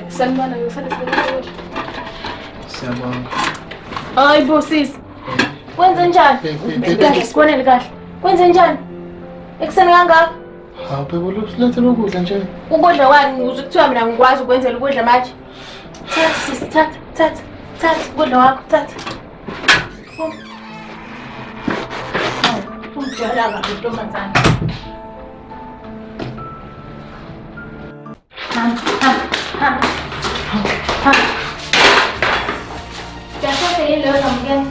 Sanibona, ngisale sibona. Siyabonga. Hayi bo sisi. Wenze njani? Kahle sibonele kahle. Wenze njani? Ekuseni kangaka? Hawu bebe usilethele ukudla nje. Ukudla kwani? Uzwe kuthiwa mina ngikwazi ukwenzela ukudla manje. Thatha sisi, thatha, thatha, thatha ukudla kwakho, thatha. Ungijwayela kabi ntombazane. Hamba, hamba, hamba. Hamba. Ngiyashesha yini leyo zamukela?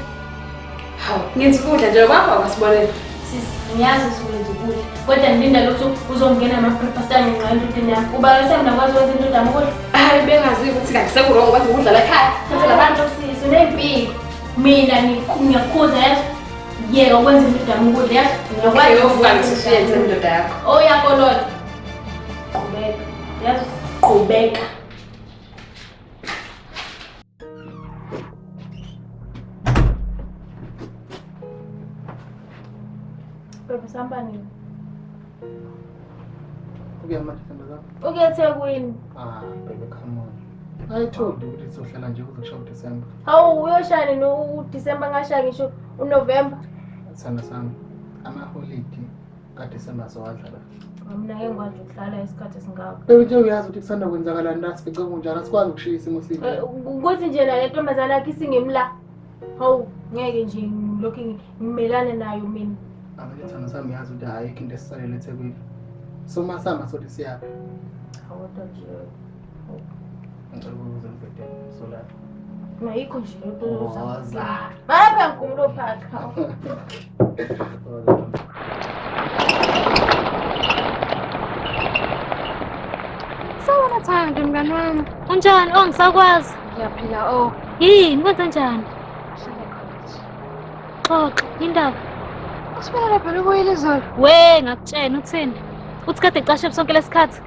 Hawu, ngenza ukudla nje kwakho akasibonele. Sisi, ngiyazi ukuthi wenza ukudla. Kodwa ngilindele ukuthi uzongena ama-breakfast angenxa yentutini yakho. Uba bese mina kwazi wenza into yami ukudla. Hayi bengazi ukuthi kanti sekurong kwenza ukudla la ekhaya. Kwenzela abantu. Sisi, unempilo. Mina ngiyakukhuza yazi. Yeka ukwenza into yami ukudla yazi. Okay, uyovuka ngisusuyenze indoda yakho. Oh, uyakolota. Qhubeka. Yazi, qhubeka. Bebe sihamba nini? Ukuya manje sithando sami. Ukuya eThekwini. Ah, baby come on. I told you ukuthi sizohlala nje kuze kushaye uDecember. Hawu uyoshaya nini uDecember ngashaya ngisho uNovember. Sithando sami, amaholidi kaDecember sowadlala. Mina ngeke ngikwazi ukuhlala isikhathi esingaka. Baby nje uyazi ukuthi kusanda kwenzakalani la sifice kunjalo asikwazi ukushiya isimo sibi. Ukuthi nje la le ntombazane yakho isingimla. Hawu ngeke nje ngilokhu ngimelane nayo mina. Manje sithando sami uyazi ukuthi ayikho into esisalele eThekwini. So masihamba sothi siyaphi? Kodwa nje Ngicela ukuze ngibhedele solapha. ayikho nje lento Woza. Bapha ngumlo phaka. Sawubona Thando mngani wami. Unjani? Oh ngisakwazi. Ngiyaphila oh. Yini kwenze njani? Hlale khona nje. Xoxa indaba. Usibonele phela ubuyile izolo. We ngakutshena uthini? Uthi kade ecashe sonke lesikhathi.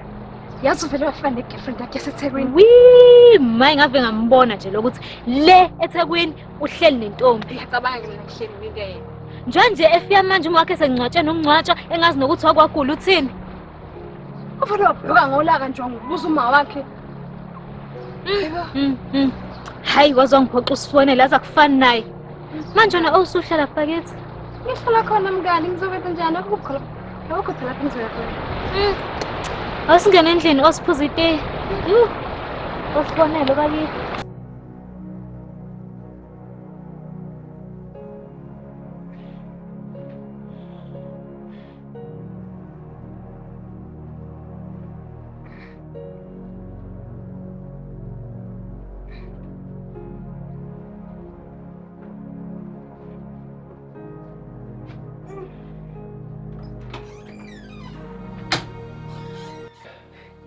Yazi uvele wafika ne-girlfriend yakhe yaseThekwini. Wee, maye ngave ngambona nje lokuthi le eThekwini uhleli nentombi. Ngiyacabanga ke mina ngihleli nento yena. Njengoba nje efika manje uma wakhe sengcwatshe nokungcwatshwa engazi nokuthi wakwagula uthini. Uvele wabhuka ngolaka nje wangibuza uma wakhe. Hayi waze wangiphoxa usifonele aze akufani naye. Manje wena awusuhlala bakithi. Ngihlala khona mngani ngizokwenza njani akukho akukho lapho ngizoya khona. Awusingene endlini osiphuza itiye. Osibonele bakithi.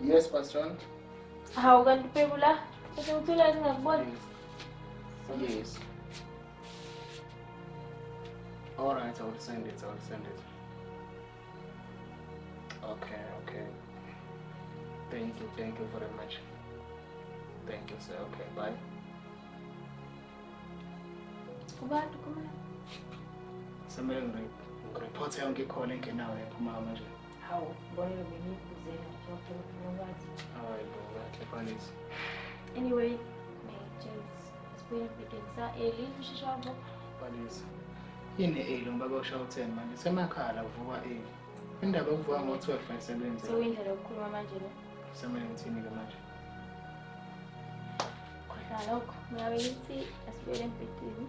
Yes, Pastor. Hawu kanti Bhebhu la. Bese ngithula singakuboni. Yes. All right, I will send it. I will send it. Okay, okay. Thank you very much. Thank you, sir. Okay, bye. Kubantu kuma. Semele ngireport yonke ikhona engenayo ephuma manje. Hawu, bonile bengikuzela nje ngokwazi. Hayi bo, kahle Palisa. Anyway, James, sibuye ebhedeni sa early usheshe wavuka. Palisa. Yini early ngoba kushaya u-10 manje semakhala uvuka early. Indaba yokuvuka ngo-12 ayisebenzi. Sekuyindlela yokukhuluma manje le. Semele ngithini-ke manje? Khohlwa lokho. Mina bengithi asibuyele embhedeni.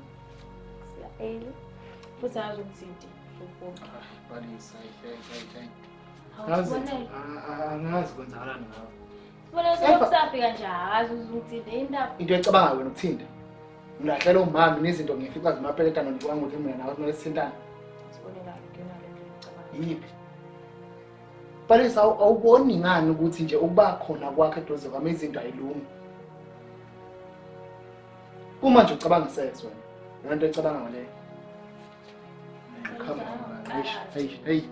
Siya early. Futhi angazi ukuthinti. Ah, Palisa, hayi hayi hayi hayi. Hawu, Ngazi, sibonele. angazi kwenzakalani ngawe. Sibonele selokhu safika nje akazi uzungithinte indaba. Into ecabanga wena ukuthinta. Ngilahlela umama nezinto ngifica zimapeletana ngicabanga ukuthi mina nawe kumele sithintane. Sibonele akuyona le nto engicabanga. Yiphi? Palisa awuboni ngani ukuthi nje ukuba khona kwakhe eduze kwami izinto ayilungi. Uma nje ucabanga sex wena. Yona into ecabanga ngaleyo. Come on, man. Eish, hey, hey.